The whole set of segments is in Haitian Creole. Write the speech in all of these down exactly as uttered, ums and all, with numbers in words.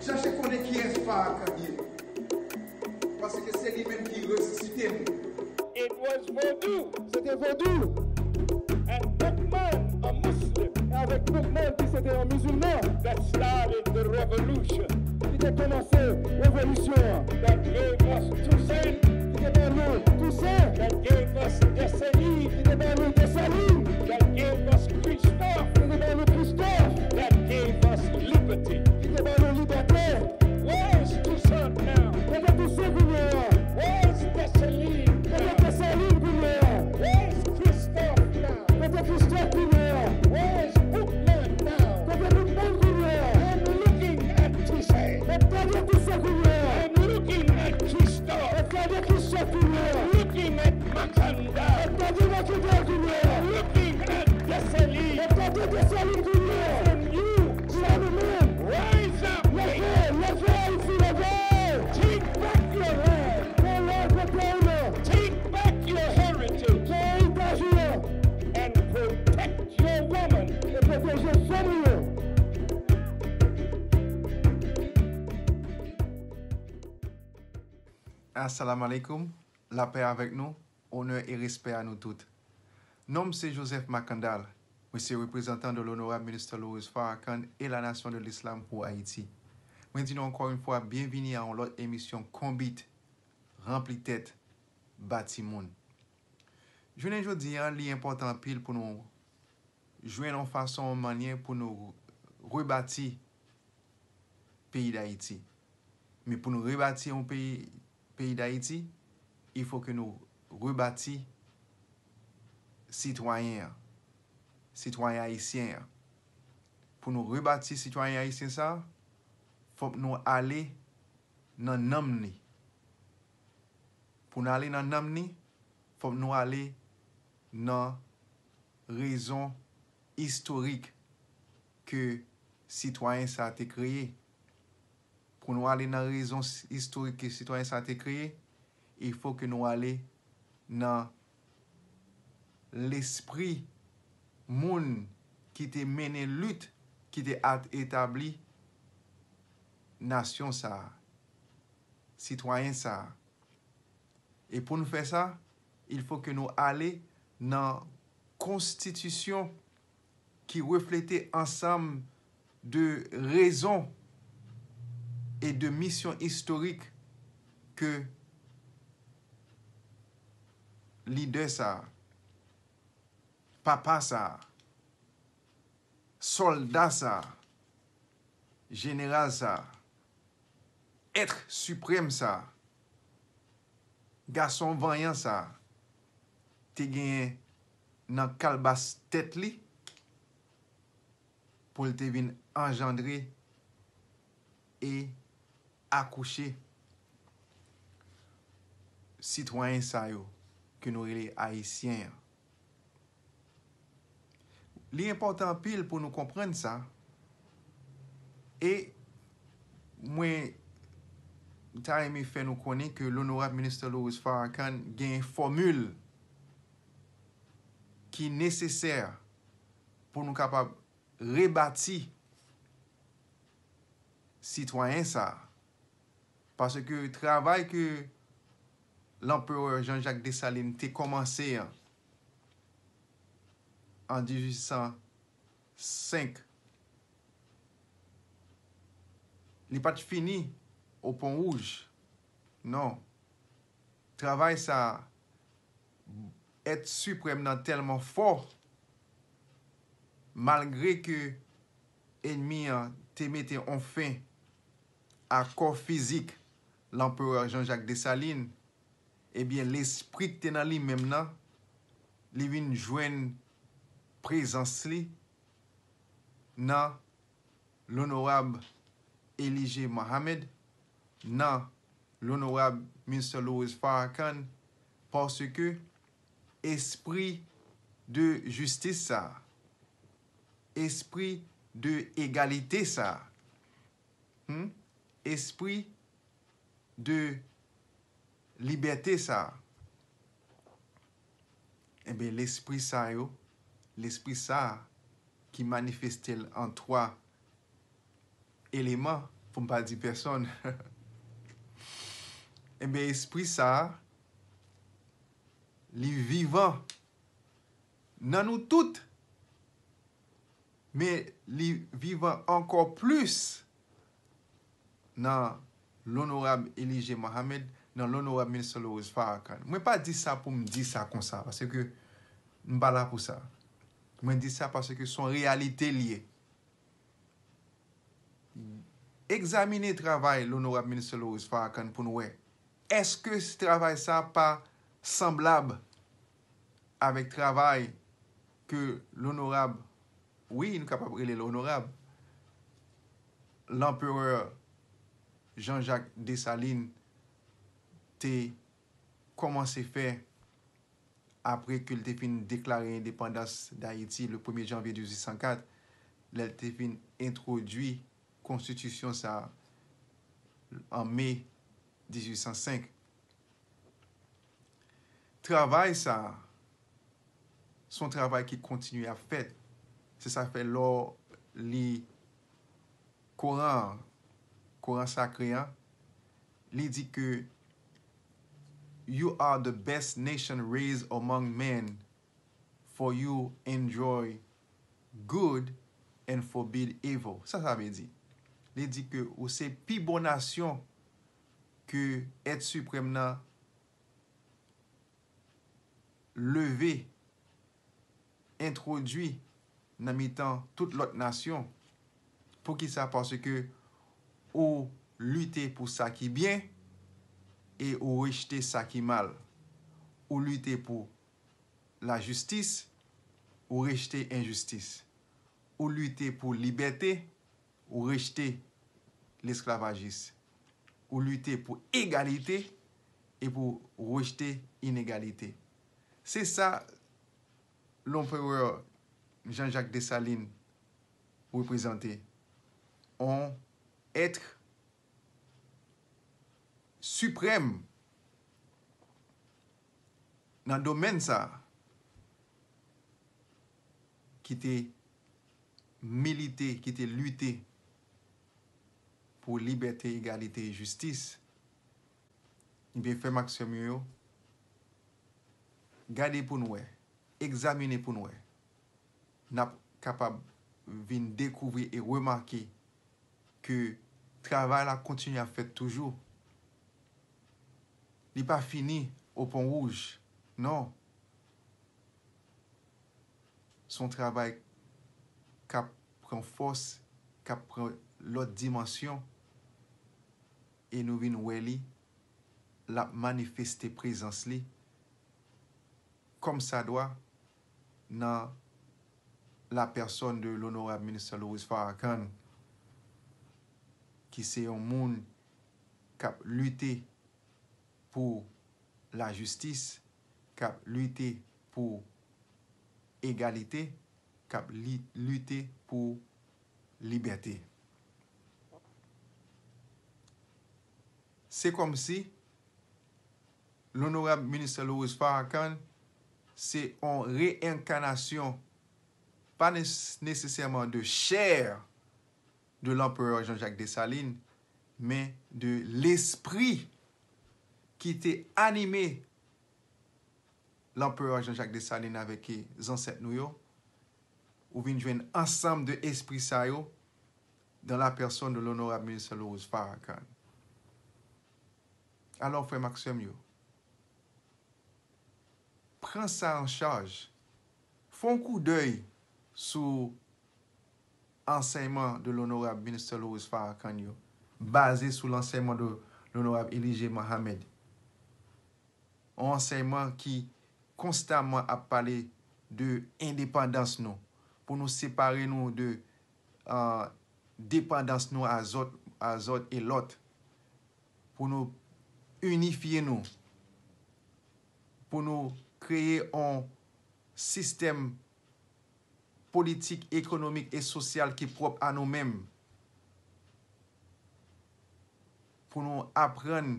Chache konnen kiyès Farrakhan ye. Paske se li menm ki resisite m. It was Vodou Se te vodou. and Boukman, a Muslim, E avèk Boukman ki se te yon mizilman that started the revolution ki te kòmanse revolisyon an. that gave us Toussaint, Ki te ban nou Tousen. that gave us Dessalines, Ki te ban nou Desalin. that gave us Christophe, Ki te ban nou Kristòf. that gave us liberty. Ki te ban nou libète. Where is Toussaint now? Kote Tousen kounye a? Where is Dessalines Kote now? Desalin kounye a? Where is Christophe now? Kote Kristòf kounye a? Where is Boukman now? Kote Boukman kounye a? I'm looking at Toussaint. Mwen gade Tousen kounye a. I'm looking at Christophe. Mwen gade Kristòf kounye a. Looking at Mackandal. Mwen gade Mackandal kounye a. Looking at Dessalines. Mwen gade Desalin kounye a. And you Pou nou menm. Rise up. Leve, leve Ayiti, leve. Take back your land. Pran laj pou peyi nou. Take back your heritage. Pran eritaj nou. And protect your woman. E pwoteje fanm nou. Assalamu alaikum, lapè avèk nou, onè e respè a nou tout. Non m se Joseph Mackandal, mwen se reprezantan de l'honorable Minister Louis Farrakhan et la Nation de l'Islam pour Haïti. Mwen di nou ankò yon fwa, byenvini a yon lòt emisyon Konbit, ranpli tèt, bati moun. Jounen jodi a, li enpòtan anpil pou nou jwenn yon fason, yon mannyè pou nou rebati peyi Dayiti. Men pou nou rebati yon peyi, peyi Dayiti, il faut que nou rebati sitwayen an, sitwayen ayisyen an. Pou nou rebati sitwayen ayisyen sa, fòk nou ale nan nanm li. Pou nou ale nan nanm li, fòk nou ale nan rezon istorik ke sitwayen sa te kreye. Pou nou ale nan rezon s- istorik ke sitwayen sa te kreye, il faut que nou ale nan lespri moun ki te mennen lit, ki te at- etabli nasyon sa a, sitwayen sa a. E pou nou fè sa, il faut que nou ale nan konstitisyon ki reflete ansanm de rezon e de misyon istorik ke lidè sa a, papa sa a, sòlda sa a, jeneral sa a, èt siprèm sa a, gason vanyan sa a te genyen nan kalbas tèt li pou l te vin anjandre e akouche sitwayen sa yo ke nou rele ayisyen an. Li enpòtan anpil pou nou konprann sa. E mwen ta renmen fè nou konnen ke l'honorable Minister Louis Farrakhan gen fòmil ki nesesè pou nou kapab rebati sitwayen sa a. Paske travay ke Lanperè Jean-Jacques Dessalines te kòmanse an, an dizuit san senk, li pa t fini o Pon Wouj. Non. Travay sa a, èt siprèm nan tèlman fò, malgre ke ènmi an te mete on fen a kò fizik Lanperè Jean-Jacques Dessalines, ebyen, lespri k te nan li menm nan, li vin jwenn prezans li nan l'honorable Elijah Muhammad, nan l'honorable Mister Louis Farrakhan, paske espri de jistis sa, espri de egalite sa, hmm? Espri de libète sa, enben, lespri sa yo, lespri sa ki manifeste l an twa eleman, pou m pa di pèsonn, ebyen, espri sa a, li vivan nan nou tout. Men li vivan ankò plis nan Onorab Elijah Muhammad, nan Onorab Minister Louis Farrakhan. Mwen pa di sa pou m di sa konsa, paske m pa la pou sa. Mwen di sa paske se yon reyalite li ye. Egzamine travay Onorab Minister Louis Farrakhan pou n wè, èske travay sa pa sanblab avèk travay ke Onorab, wi, nou kapab rele l Onorab, Lanperè Jean-Jacques Dessalines te kòmanse fè apre ke l te fin deklare endepandans Dayiti le premye janvye dizuit san kat, lè l te fin entwodui konstitisyon sa a an me dizuit san senk. Travay sa a, se yon travay ki kontinye ap fèt. Se sa fè lè w li Koran an, Koran sakre an, li di ke "You are the best nation raised among men, for you enjoy good and forbid evil." Sa sa vle di? Li di ke ou se pi bon nasyon ke Èt Siprèm nan leve, entwodui nan mitan tout lòt nasyon. Poukisa? Paske ou lite pou sa ki byen e ou rejte sa ki mal. Ou lite pou lajistis, ou rejte enjistis. Ou lite pou libète, ou rejte lesklavajis. Ou lite pou egalite e pou rejte inegalite. Se sa Lanperè Jean-Jacques Dessalines reprezante, yon èt siprèm nan domèn sa a, ki te milite, ki te lite pou libète, egalite e jistis. Ebyen, frè m ak sè m yo, gade pou n wè, egzamine pou n wè. N ap kapab vin dekouvri e remake ke travay la kontinye ap fèt toujou. Li pa fini o Pon Wouj, non. Se yon travay k ap pran fòs, k ap pran lòt dimansyon, e nou vin wè li, l ap manifeste prezans li kòmsadwa nan la personne de l'honorable ministre Louis Farrakhan, ki se yon moun k ap lite pou lajistis, k ap lite pou egalite, k ap li-, lite pou libète. Se kòmsi Onorab Minister Louis Farrakhan se yon reyenkanasyon, pa nes-, nesesèman de chè de Lanperè Jean-Jacques Dessalines, men de lespri ki te anime Lanperè Jean-Jacques Dessalines avèk zansèt nou yo. Ou vin jwenn ansanm de espri sa yo dans la personne de l'honorable ministre Louis Farrakhan. Alò, frè m ak sè m yo, pran sa an chaj. Fè yon koudèy sou ansèyman de l'honorable ministre Louis Farrakhan yo, baze sou lansèyman de l'honorable Elijah Muhammad. Yon ansèyman ki konstaman ap pale de endepandans nou, pou nou separe nou de, euh, depandans nou a zòt, a zòt e lòt, pou nou inifye nou, pou nou kreye yon sistèm politik, ekonomik e sosyal ki pwòp a nou menm, pou nou aprann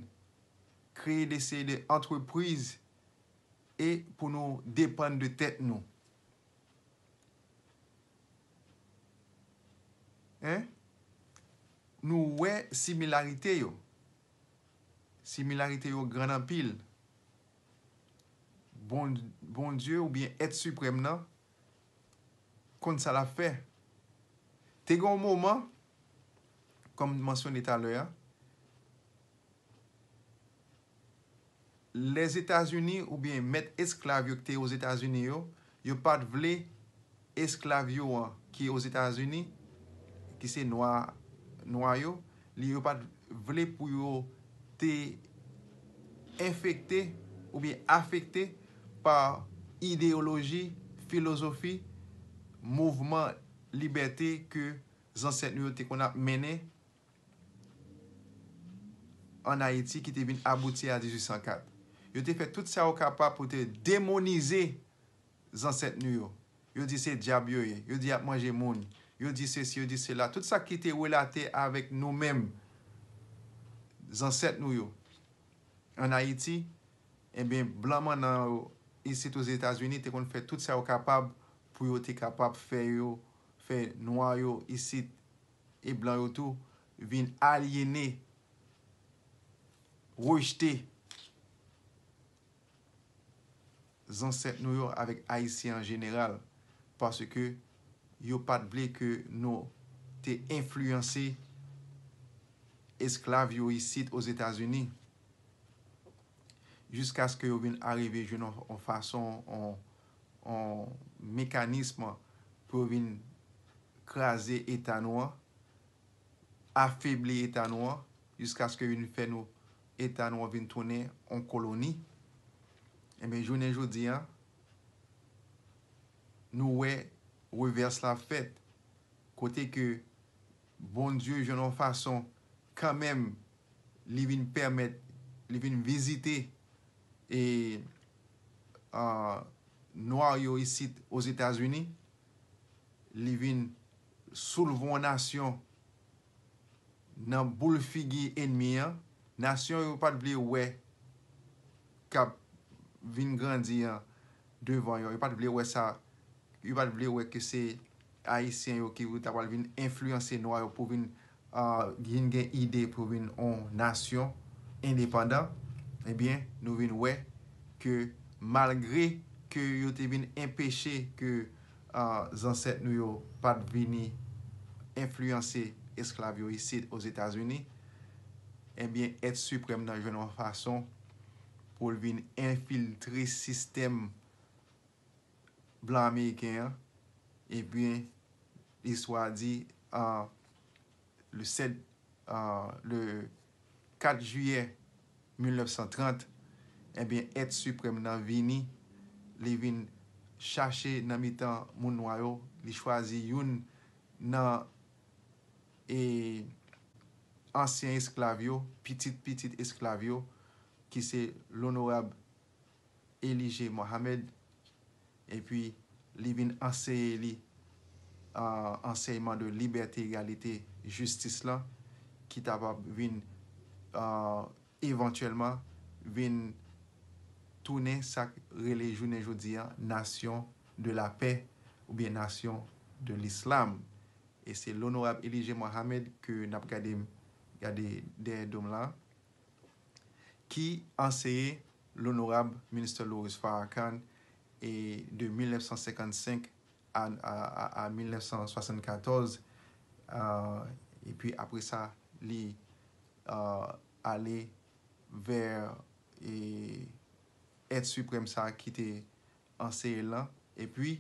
kreye de seri de antrepriz e pou nou depann de tèt nou. Hein? Nou wè similarite yo. Similarite yo grann anpil. Bon, Bondye oubyen Èt Siprèm nan konn sa l ap fè. Te gen yon moman, kòm m mansyone talè a, Lèzetazini oubyen mèt esklav yo ki te Ozetazini yo, yo pa t vle esklav yo an ki Ozetazini, ki se nwa, nwa yo, li yo pa t vle pou yo te enfekte oubyen afekte pa ideyoloji, filozofi, mouvman libète ke zansèt nou yo te konn ap mennen ann Ayiti ki te vin abouti a dizuit san kat. Yo te fè tout sa yo kapab pou te demonize zansèt nou yo. Yo di se dyab yo ye. Yo di y ap manje moun. Yo di sesi, yo di sela. Tout sa ki te relate avèk nou menm, zansèt nou yo, ann Ayiti, ebyen, blan mannan yo isit Ozetazini te konn fè tout sa yo kapab pou yo te kapab fè yo, fè nwa yo isit e blan yo tou vin alyene, rejte zansèt nou yo avèk Ayisyen an jeneral, paske yo pa t vle ke nou te enfliyanse esklav yo isit Ozetazini, jiskaske yo vin arive jwenn yon, yon fason, yon, yon mekanism pou yo vin kraze eta nou an, afebli eta nou an, jiskaske yo vin fè nou, eta nou an vin tounen yon koloni. Ebyen, jounen jodi a, nou wè revès la fèt, kote ke Bondye jwenn yon fason kanmenm, li vin pèmèt, li vin vizite e, a, nwa yo isit Ozetazini, li vin soulve yon nasyon nan boul figi ènmi an, nasyon yo pa t vle wè k ap vin grandi an devan yo. Yo pa t vle wè sa, yo pa t vle wè ke se Ayisyen yo ki ta pral vin enfliyanse nwa yo pou vin, a, vin gen ide pou vin yon nasyon endepandan. Ebyen, nou vin wè ke malgre ke yo te vin enpeche ke, a, zansèt nou yo pa t vini enfliyanse esklav yo isit Ozetazini, ebyen, Èt Siprèm nan jwenn yon fason pou l vin enfiltre sistèm blan ameriken an, ebyen, listwa di, a, le sèt, a, le kat jiyè mil nèf san trant, ebyen, Èt Siprèm nan vini, li vin chache nan mitan moun nwa yo, li chwazi youn nan, e, ansyen esklav yo, pitit pitit esklav yo, ki se Lonorab Elijah Muhammad, epi li vin anseye li, a, ansèyman de libète, egalite, jistis lan, ki ta va vin, a, evantyèlman vin tounen sa k rele jounen jodi a Nation de la Paix oubyen Nation de l'Islam. E se Lonorab Elijah Muhammad ke n ap gade, gade dèyè do m la, ki anseye Lonorab Minister Louis Farrakhan e de mil nèf san senkannsenk a, a, a, a mil nèf san swasannkatòz, a, epi apre sa, li, a, ale vè, e, èt siprèm sa ki te anseye l lan. Epi,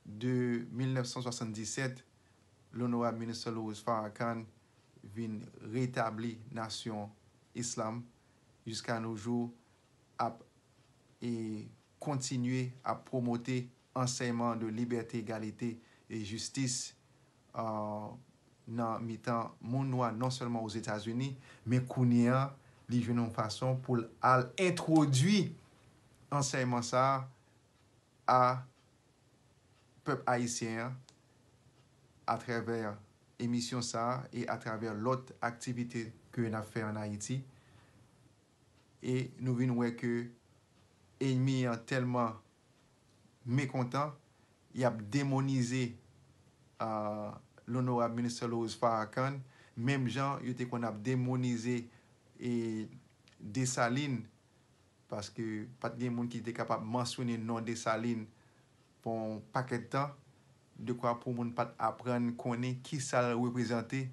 de mil nèf san swasanndisèt, Lonorab Minister Louis Farrakhan vin retabli nasyon islam jiska nou jou, ap, e, kontinye ap pwomote ansèyman de libète, egalite e jistis, a, nan mitan moun nwa, non sèlman Ozetazini, men kounye a, li jwenn yon fason pou l al entwodui ansèyman sa a a pèp ayisyen an atravè emisyon sa a e atravè lòt aktivite ke n ap fè ann Ayiti. E nou vin wè ke ènmi an tèlman mekontan, y ap demonize, a, Lonorab Minister Louis Farrakhan, Menm jan yo te konn ap demonize e Desalin, paske pa t gen moun ki te kapab mansyone non Desalin pou yon pakèt tan, dekwa pou moun pa t aprann konnen ki sa l reprezante,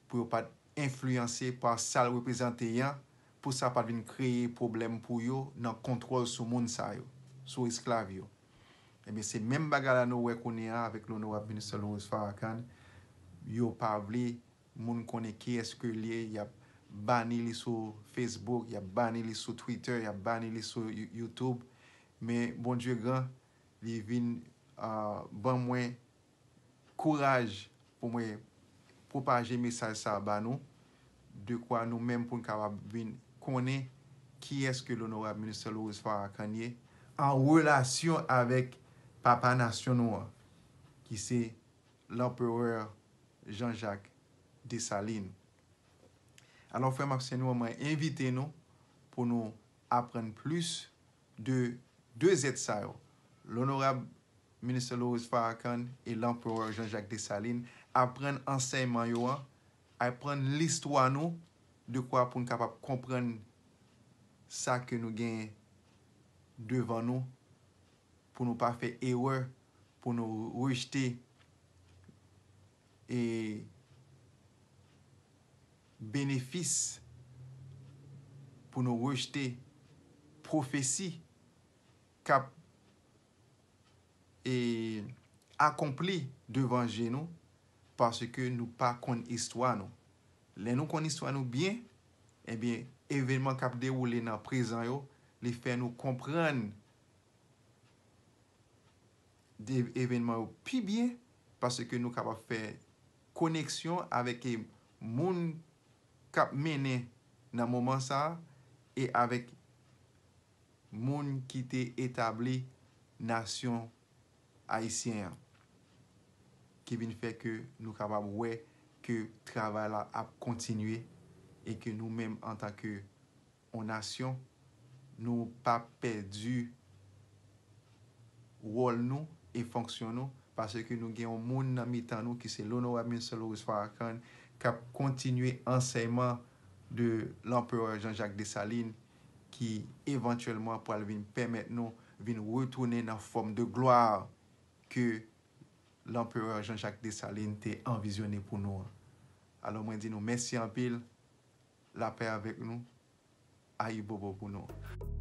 pou yo pa t enfliyanse pa sa l reprezante an, pou sa pa t vin kreye pwoblèm pou yo nan kontwòl sou moun sa yo, sou esklav yo. Ebyen, se menm bagay la nou wè kounye a avèk Onorab Ministè Lawrence Farrakhan. Yo pa vle moun konnen kiyès ke l ye, y ap bani li sou Facebook, y ap bani li sou Twitter, y ap bani li sou You- YouTube. Men Bondye gran, li vin ah, ban mwen kouraj pou mwen pwopaje mesaj sa a ba nou, dekwa nou menm pou n kapab vin konnen kiyès ke Onorab Ministè Lawrence Farrakhan ye, an relasyon avèk papa nasyon nou an, ki se Lanperè Jean-Jacques Dessalines. Alò, frè m ak sè nou, mwen envite nou pou nou aprann plis de de zèt sa yo. Onorab Ministè Lawrence Farrakhan e Lanperè Jean-Jacques Dessalines, aprann ansèyman yo an, aprann listwa nou, dekwa pou n kapab konprann sa ke nou genyen devan nou, pou nou pa fè erè, pou nou rejte e benefis, pou nou rejte pwofesi k ap e akonpli devan je nou, paske nou pa konn istwa nou. Lè nou konn istwa nou byen, ebyen, evenman k ap dewoule nan prezan yo, li fè nou konprann de evenman yo pi byen, paske nou kapab fè koneksyon avèk e moun k ap mennen nan moman sa a e avèk moun ki te etabli nasyon ayisyen an, ki vin fè ke nou kapab wè ke travay la ap kontinye e ke nou menm antanke yon nasyon, nou pa pèdi wòl nou e fonksyon nou, paske nou gen yon moun nan mitan nou ki se Onorab Ministè Lawrence Farrakhan, k ap kontinye ansèyman de Lanperè Jean-Jacques Dessalines, ki evantyèlman pral vin pèmèt nou vin retounen nan fòm de glwa ke Lanperè Jean-Jacques Dessalines te anvizyone pou nou an. Alò, mwen di nou mèsi anpil, lapè avèk nou, ayibobo pou nou.